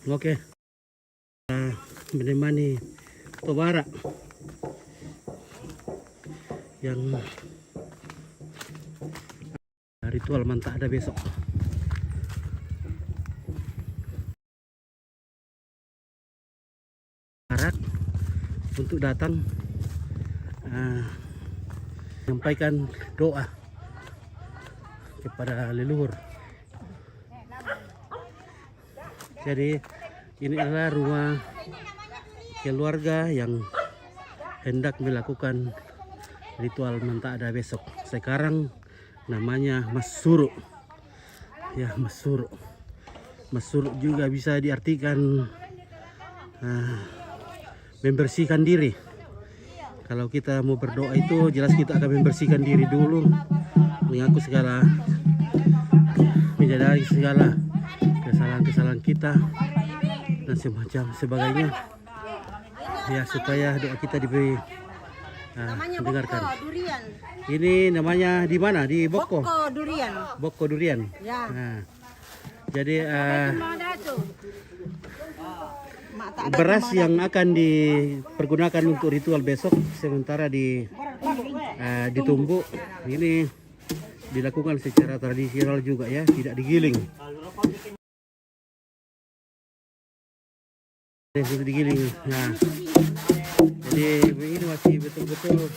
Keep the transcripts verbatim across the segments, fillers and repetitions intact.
Oke. Menemani Tobara yang ritual mantap ada besok. Barat untuk datang, eh, menyampaikan doa kepada leluhur. Jadi, ini adalah rumah keluarga yang hendak melakukan ritual mantap ada besok. Sekarang namanya masuru. Ya, masuru. Masuru juga bisa diartikan, ah, membersihkan diri. Kalau kita mau berdoa itu jelas kita akan membersihkan diri dulu, mengaku segala, menyadari segala kesalahan-kesalahan kita dan semacam sebagainya. Ya, supaya doa kita diberi, ah, dengarkan. Ini namanya di mana? Di Boko? Boko Durian. Boko Durian. Ya. Nah, jadi, ah, beras yang akan dipergunakan untuk ritual besok sementara di, ah, ditumbuk. Ini dilakukan secara tradisional juga, ya, tidak digiling. Yang sudah digiling. Nah, jadi ini masih betul-betul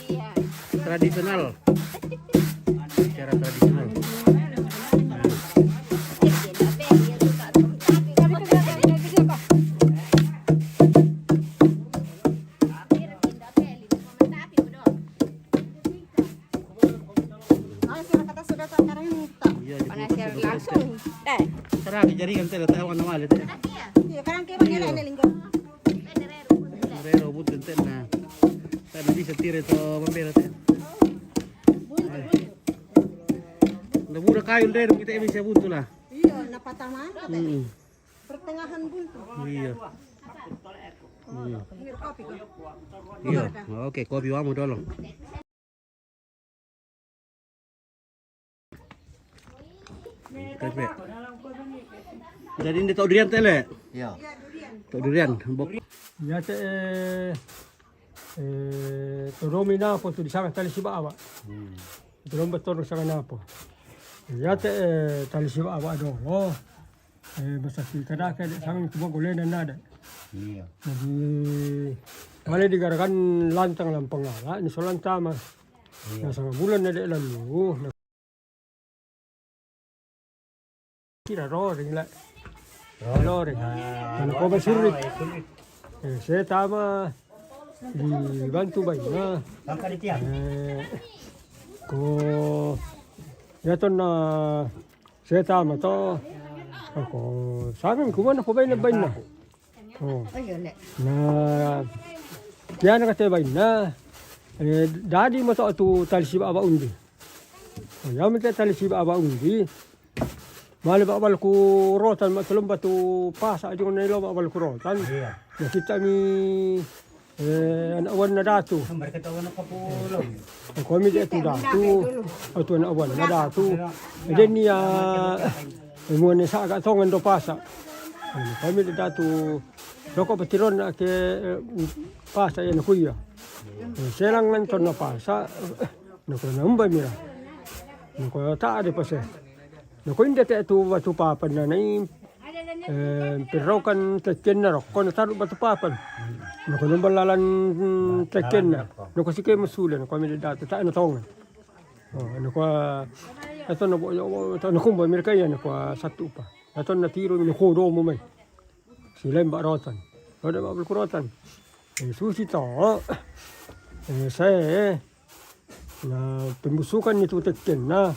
tradisional. Secara tradisional. Nah. Iya, di Panasir langsung. Dai. Sarà che jaringan te, te wan na male te. Iya, karang ke bang ele linggo. Rero buntun te na. Te na bisa tire to mambela te. Na bura kayu rero kita bisa buntu lah. Iya, na patah mangka te. Hmm. Pertengahan buntu. Iya. Hmm. Iya. Oke, kopi wamu dolo. Jadi ini tau durian te le? Iya. Tau durian, bok. Iya te, eh, eh, todomi napo tu disanga tali sibawa. Hmm. Todomi todomi sanga napo. Iya te, eh, tali sibawa dolo. Eh, basa kita dake de sanga tu bok golena nada. Iya. Jadi male digarakan lantang lampang ala ni solantama. Iya. Na sanga bulan na de lalu. Kira roring la. Roring. Nah, kalau kau bersurit. Eh, saya tama dibantu baina. Angkat di tiang. Eh, ko ya tonna saya tama to. Ko sangan kumana ko baina baina. Oh. Na, ya na kate baina. Eh, dadi mo to tu tali sibawa undi. Oh, ya mete tali sibawa undi. Male ba balku rotan ma tulumba tu pasa aja na ilo ba balku rotan. Iya. Ya kita mi, eh, anak wan na datu. Mereka tahu anak kapulung. Ko mi de tu datu. Atu anak wan na datu. Jadi ni ya, eh, mo ne sa ka tongan do pasa. Ko mi de datu. Loko patiron na ke, eh, pasa ya na kuya. Eh, selang ngan ton na pasa. Na ko na umba mira. Na ko ta de pasa. Na ko inde te tu batu papan na nai, eh, perrokan tekken na rokko na taru batu papan. Na ko na balalan, mm, tekken na. Na ko sike masule na ko mi de datu ta na tongan. Oh, na ko, eh, to na bo, to na kumba mira kaya na ko satu pa. To na tiro mi na ko do mo mai. Silai ba rotan. Roda ba balku rotan. Eh, susi to. Eh, saya, eh, na pembusukan itu tekken na.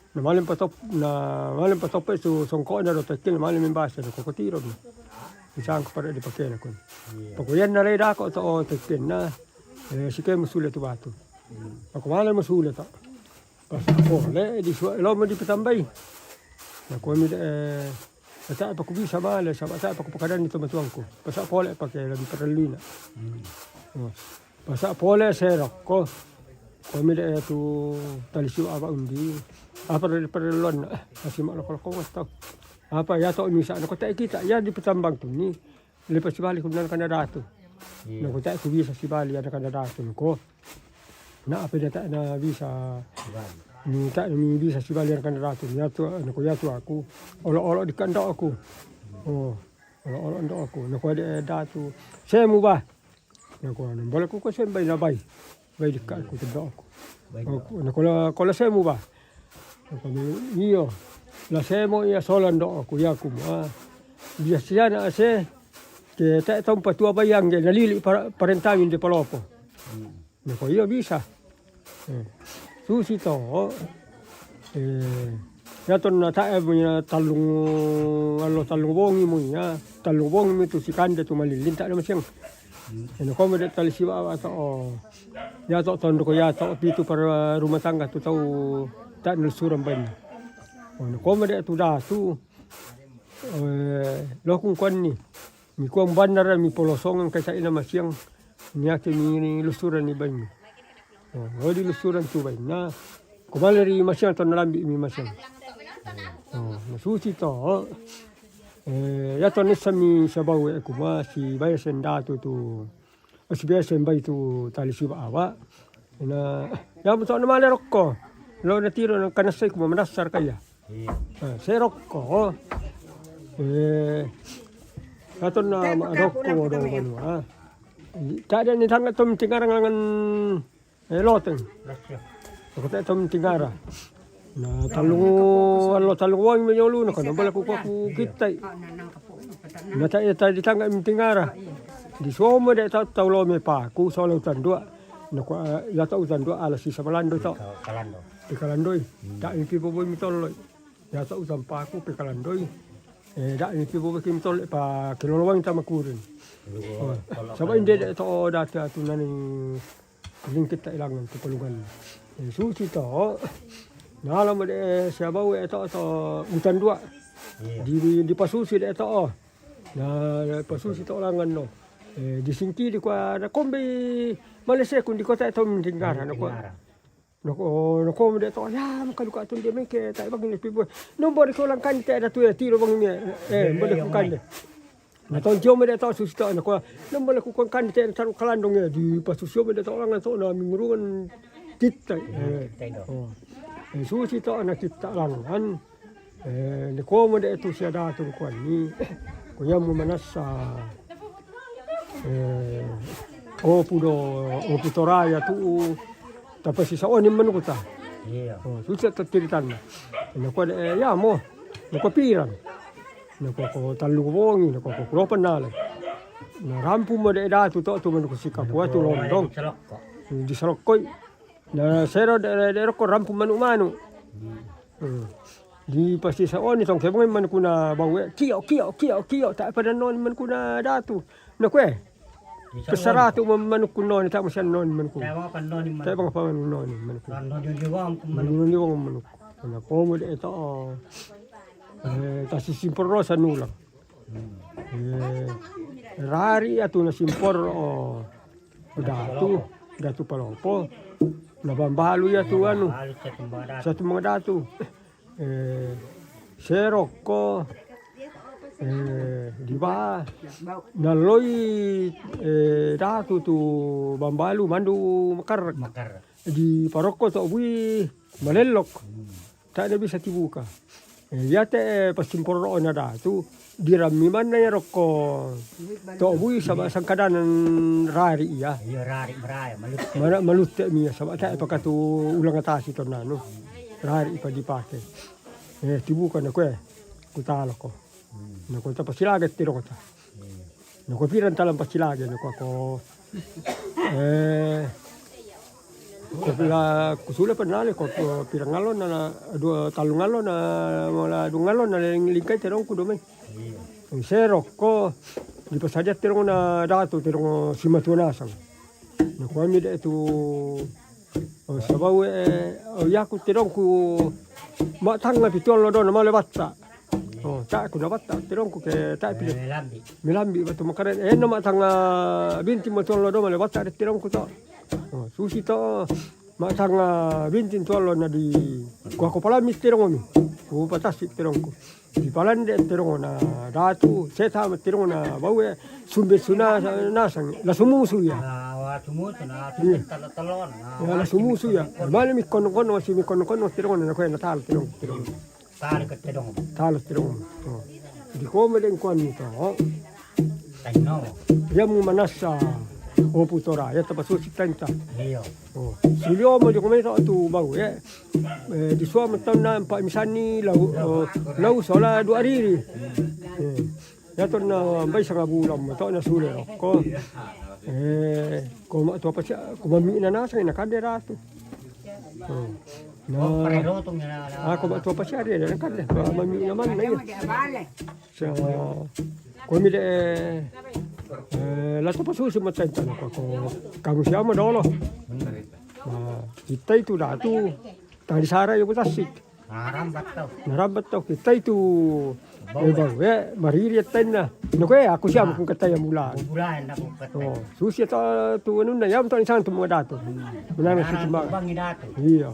Na male patop, na male patop itu songko na do tekken, na male membasa na ko kotiro. Isang ko pada dipake na ko. Iya. Pokoknya na reda ko to tekken na. Eh, sike masule tu batu. Pokoknya male masule to. Pas pole di suwa lo mo dipatambai. Na ko mi de, eh, ata pa ko bisa male, sa ata pa ko pakadan itu matuangku. Pasa pole pake lagi paralina. Hmm. Oh. Pasa pole serok ko. Ko mi de tu tali sibawa undi. Apa dari paralon? Masih mak lokal ko tau. Apa ya to misa na ko ta' kita', ya di patambang kunni. Lepas sibali kunna kana datu. Na ko ta' ku bisa sibali ya kana datu ko. Na apa dia ta' na bisa. Ni ta' ni bisa sibali ya kana datu. Ya tu, na ko ya tu aku. Olo-olo di kanda aku. Oh, olo-olo ndo aku. Na ko de datu. Semu ba. Na ko anu, bala ku ko sembai na bai. Bai di ka ku tendo aku. Aku, na ko la, ko la semu ba. Na ko mi, iyo. La semu iya sola ndo aku ya ku ma. Biasa na ase. Ke ta' tompa tua bayang ge, na lili para-, parentami de palopo. Na ko iyo bisa. Eh, susi to. Eh, ya to na ta' e mo ya tallung, allo tallung bongi mo ya. Tallung bongi mo tu si kande tu malilin ta' na masiang. Eno ko mo de tali siwa awa to, oh. Ya to tondo ko ya to pitu para rumah tangga tu tau ta' na lusuran banyu. Oh, no ko mo de tu datu. Eh, lokung konni. Mi kuang bandara mi polosongan kai sa' ina masiang. Ni ake mi lusuran ni banyu. Oh, di lusuran tu banyu. Na, ko male ri masiang to na lambi mi masiang. Oh, na susi to. Eh, ya to nessa mi sabau e kuma si baya sendatu tu. O si baya sembai tu tali siwa awa. Na, ya mo to na male rokko. Lo na tiro na kanasai kuma manasar kaya. Iya. Eh, se rokko. Eh, katon na ma rokko do banua. Ta' de ni tangga to mi tingara ngangan, eh, loteng. Ko ta' to mi tingara. Na tallung, allo tallung wang mi yolu na kana bala ku, ku kitai. Na ta' e ta' di tangga mi tingara. Di somo de ta' tau lo me paku solo tandua. Na ko, eh, ya to tandua ala si sabalando to. Kalando. Pe kalandoi. Ta' mi pipo boi mi tolloi. Ya to utan paku pe kalandoi. Eh, da' mi pipo boi mi tolloi pa kilolowang tama kurin. Oh, saba' inde de to datu atu nani lingkit ta' ilangan tu palungan. Eh, susi to. Na lama de siabau e to, to utan dua. Di, di pasusi de to. Na pasusi to langan no. Eh, di singki di kua na kombi malese kun di kota to mi tingara na kua. Noko, noko mo de to, ya, makaluka tun de meke, ta' bang ni pipo. Nombo de ko langkan te ada tu ya, tiro bang ni, eh, mo de ko kande. Na ton tio mo de to susi to, noko, nombo de ko kande te taru kalandong ya, di pasusio mo de to langan to, na mingurungan kita, eh. Oh. Eh, susi to, na kita langan. Eh, ni komo de tu sia datu kuan ni. Ko yam mo manassa. Eh, opu do, opu toraya tu. Tapasisa oni manukuta. Iya. Oh, susi to ciritanna. Ni ko de, eh, ya mo. Ni ko piran. Ni ko, ko tallu bongi, ni ko, ko kulopan nale. Na rampu mo de datu to, tu manuku sika kuatu londong. Di salokkoi. Na sero de, de, de rokko rampu manu-manu. Hmm. Di pasti sa oni tong kebong manukuna bawe. Kio, kio, kio, kio. Ta' pada noni manukuna datu. Na kue. Pesaratu manukuna noni, ta' masian noni manuku. Ta' bang apa noni manuku. Noni wong manuku. Na komo de to. Eh, tasi simporosa nulang. Eh, rari atu na simpor o datu, datu palopo. Na bambalu ya tu anu. Satu manga datu. Eh, serokko. Eh, di ba. Naloi, eh, datu tu bambalu mandu makar. Di parokko to bui malellok. Ta' na bisa tibuka. Eh, ya te, eh, pasimporo na datu, dirammi manna ya rokko. To bui saba sangkadanan rari iya. Iya, rari maraya, malutte. Mana malutte mi ya, saba ta' pakatu ulang atasi to nanu. Rari pa dipake. Eh, tibuka na kue. Kutaloko. Na ko tapasilaga tiro kota. Na ko piran talang pasilage, na ko, ko, eh, ko pila kusule pennale ko, ko pirang ngalo na, dua, tallu ngalo na, mala dua ngalo na ling-, lingkai terong ku domai. Iya. Sero ko dipasadia terong na datu terong simatua nasang. Na ko ami de tu, oh, sabau, eh, oh, yaku terong ku matanga pituan lo dona male batta. Oh, ta' ku na batta terongku ke ta' pide. Melambi. Melambi batu makaren. Eh, na matanga binti mo tollo do male batta de terongku to. Oh, susi to. Matanga binti tollo na di kuako palami terong mi. Ku patasi terongku. Di Palande tedongna datu, seta tedongna baue, sumbe suna nasang, la sumusu ya. Ah, wa sumusu na, iya, telo-telo na. Ya, la sumusu ya. Male mi kono-kono, si mi kono-kono tedongna, na koe na talo tedong, tedong. Talo ke tedong. Talo tedong. Oh. Di kome den kuan to. Taino. Ya mu manasa. O putora, ya tapasusi tanta. Iyo. Oh. Sulio mo di kome to tu baue. Eh, di suama tau na empat misalni lau, oh, lau sola dua riri. Eh, ya to na bai sanga bulan mo to na sule roko. Eh, koma tu apa sia, koma mi na nasa na kande ratu. Oh. Na, ah, koma tu apa sia dia na kande, koma mi na man na ya. Sa, kome de, eh, la tapasusi mo tanta ko, ko, kamu siamo dolo. Na, kita itu datu. Tadi sara ya putasik. Narambat tau. Narambat tau kita itu. Bau. Eh, bau, eh, mariri ya tena. No kue aku siapa kun kata ya mula. Bulan aku kata. Oh, susi atau tu anu na ya untuk insan tu mengada tu. Menang si cuma. Bang ida tu. Iya.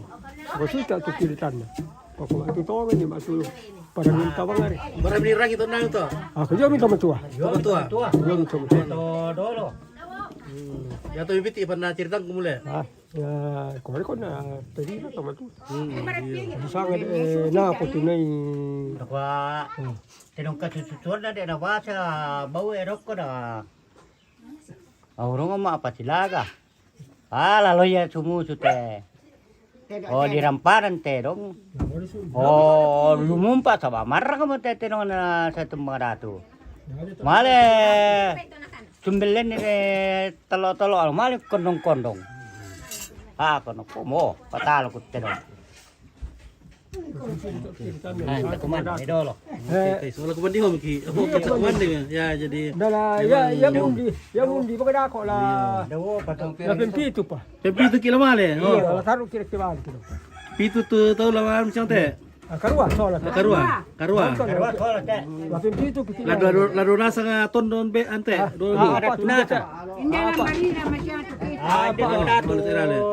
Aku suka tu kiri tanah. Pokok itu tahu ni masuk. Pada minta bang hari. Bara mini rangi to nang to. Aku juga minta mentua. Yo, tua. Juga minta mentua. To dolo. Ya to ibiti pernah cerita kumule. Ah, ya, kore ko na tadi na tama tu. Hmm, iya. Bisa nggak, eh, na aku tunai. Takwa. Hmm. Tenong kasusuan na de na basa bau erok ko na. Aurong ma apa silaga. Ah, lalo ya sumusu te. Oh, di ramparan tedong. Oh, lumumpa saba marra kamu te tedong na satu maratu. Male sumbelen ni telo-telo male kondong-kondong. Ah, kono komo patalo ku tedong. Ah, tak kuman, eh, dolo. Eh, oke, oke. Soalnya kuman di home ki. Oke, tak kuman deh. Ya, jadi dala, ya, ya mundi, ya mundi, pakai dako lah. Dawo, patang. Ya, pempitu pa. Pempitu kilo male. Oh. Iya, lah taruh kira-kira kilo. Pitu tu tahu lah, macam te. Ah, karua, soalnya. Ah, karua. Karua. Karua, soalnya te. Lah pempitu kilo. Lado, lado, lado nasa nga tondon be ante. Ah, dulu. Ah, ada tu. Indah lah, marina macam tu. Ah, ada tu. Mana terale?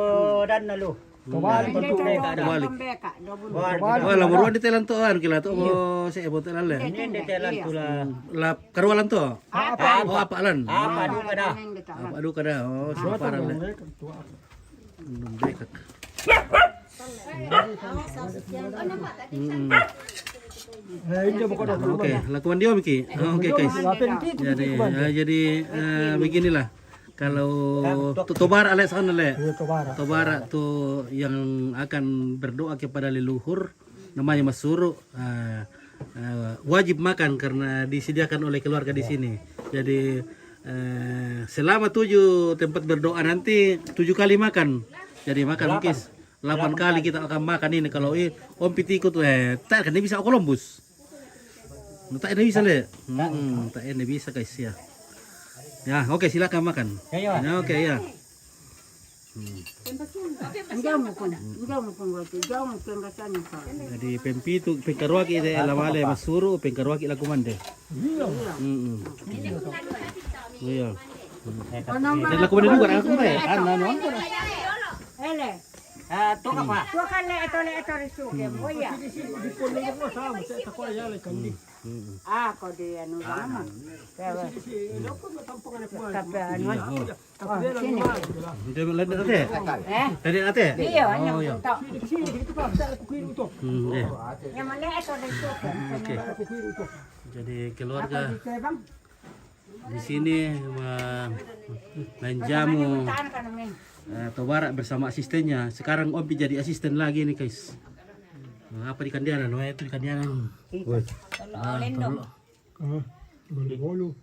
Dan lalu. Kebalik itu. Kebalik. Wah, laboruan di telan to, anu kila to, oh, se ebo telan le. Ini di telan tula. La karualan to. Apa? Oh, apa lan? Apa du kada? Apa du kada? Oh, separan le. Belum bekak. Hmm. Oke, lakukan dia, Miki. Oke, guys. Jadi, eh, jadi, eh, beginilah. Kalau tu, tu barak le sana le. Iya, tu barak. Tu barak tu yang akan berdoa kepada leluhur, namanya masuru, eh, eh, wajib makan karena disediakan oleh keluarga di sini. Jadi, eh, selama tujuh tempat berdoa nanti tujuh kali makan. Jadi makan mungkin delapan kali kita akan makan ini. Kalau i-, Om Piti ikut, eh, tak kan dia bisa Columbus. Tak ada bisa le. Hmm, tak ada bisa guys ya. Ya, oke, silakan makan. Ya, ya. Ya, oke ya. Hmm. Enggak mungkin, enggak mungkin waktu jauh mungkin rasanya, Pak. Jadi pempitu, pengkaruaki itu lamale masuru, pengkaruaki laku mande. Iya. Hmm. Iya. Dan laku mande juga aku mande. Anu, anu. Ele. Ah, tu apa? Tu kan le eto, le eto risu ke. Oh iya. Di, di, di pondok itu sama, saya tak kau ya le kan di. Ah, kau di anu sama. Tapi anu. Oh, sini. Dia lain ate? Eh? Tadi ate? Iya, oh, iya. Sini, sini, itu kan, tak aku kiri tu. Hmm, iya. Yang mana eto risu ke? Oke. Aku kiri tu. Jadi keluarga di sini me-, main jamu, eh, Tobarak bersama asistennya. Sekarang Om Pi jadi asisten lagi nih, guys. Nah, apa di Kandianan? Oh, itu di Kandianan. Woi. Ah, lendong. Ah, bolu-bolu.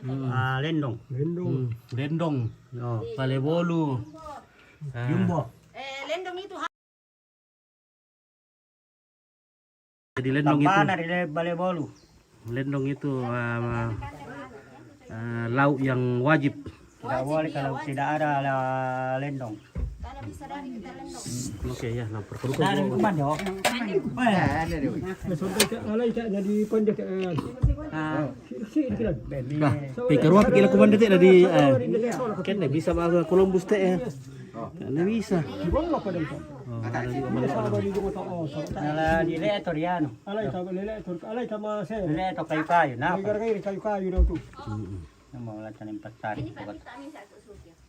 Hmm. Ah, lendong. Lendong. Hmm, lendong. Oh, balebolu. Ah. Jumbo. Jadi lendong itu. Tambana rile balebolu. Lendong itu, ah, ah, lauk yang wajib. Tidak boleh kalau tidak ada la-, lendong. Oke ya, lapor ke rumah. Nah, dari rumah dia. Nah, sampai ke alai tak jadi pendek, eh. Ah. Si, si, si, si. Bah, pengkaruaki laku mande te tadi, eh. Kan dia bisa bahasa Columbus te, eh. Kan dia bisa. Nala di le etor ya, no. Alai ta lele etor, alai ta ma se. Lele etor kayu-kayu, na. Gara-gara kayu-kayu daw tu. Namo la tanim patari ko.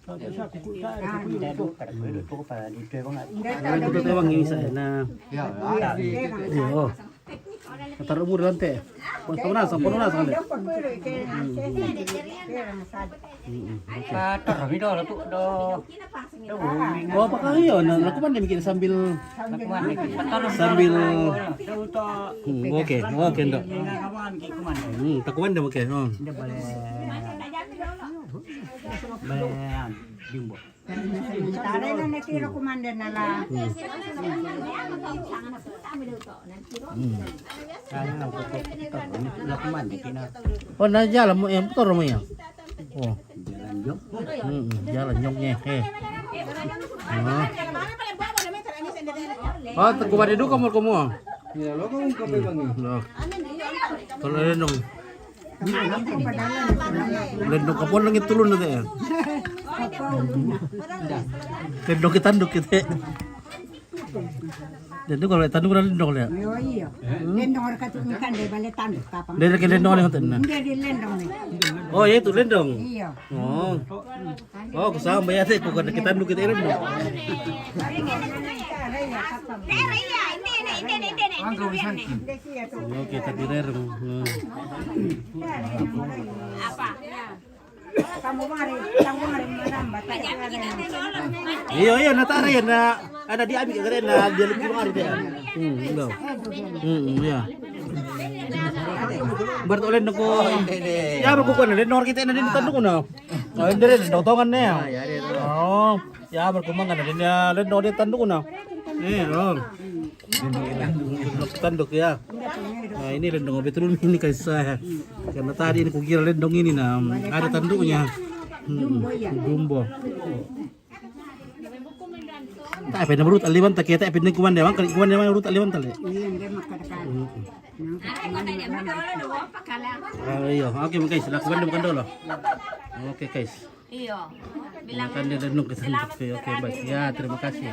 Sa, sa, kuku, sa, kuku. Kada kuku, kada kuku, pa di tuwang. Kada kuku, tuwang, yung isa na. Ya, ya. Iyo. Taruh mo lang, te. Punta mo na, sa puno na, sa kanila. Patar, mi do, tu do. Oh, baka yun. Nakuman din, mikir sambil, sambil. Hmm, okay, okay, do. Hmm, takuman din, okay. Oh. Bale, yan, jumbo. Tare na natiro kumanda na la. Oh, na jalan mo yan, motor mo yan. Oh. Jalan jok. Hmm, jalan jok niya. Eh. Ah. Oh, takuman din ka mo, kumo. Iya, lo ko kape bang. Lo. Kalau ada dong. Lendong kapon lang itulon na tayo. Lendong kitandok kita. Lendong kalau tandok na lendong na. Iyo, iyo. Lendong orang katu ikan de bale tandok kapang. Dari ke lendong na yung tanan. Hindi, di lendong ni. Oh, ya itu lendong. Iyo. Oh. Oh, kusama ba yata ko kada kitandok kita lendong. Ang gawin sa akin. Iyo, kita di rerong. Hmm. Iyo, iyo, na tare na, ada di abi kagare na dia lupi mari dia. Hmm, iyo. Hmm, iyo. Berarti oleh nako. Ya, berkukuan ada nor kita na din tandok na. Oh, hindi rin, dotongan na yan. Oh. Ya, berkumang ka na din, ya, lendong din tandok na. Eh, oh. Lendong tandok, ya. Ah, ini lendong betul ini, guys. Karena tadi ini kukira lendong ini, na ada tandoknya. Hmm, jumbo. Tak apa, na berut aliwan tak kita, apa ini kuman dia, bang, kali kuman dia, bang, berut aliwan tak le. Ah, iyo. Okay, guys, lakukan dulu, makan dulu. Okay, guys. Iyo. Makan dia dan nung kita. Okay, okay, baik. Ya, terima kasih.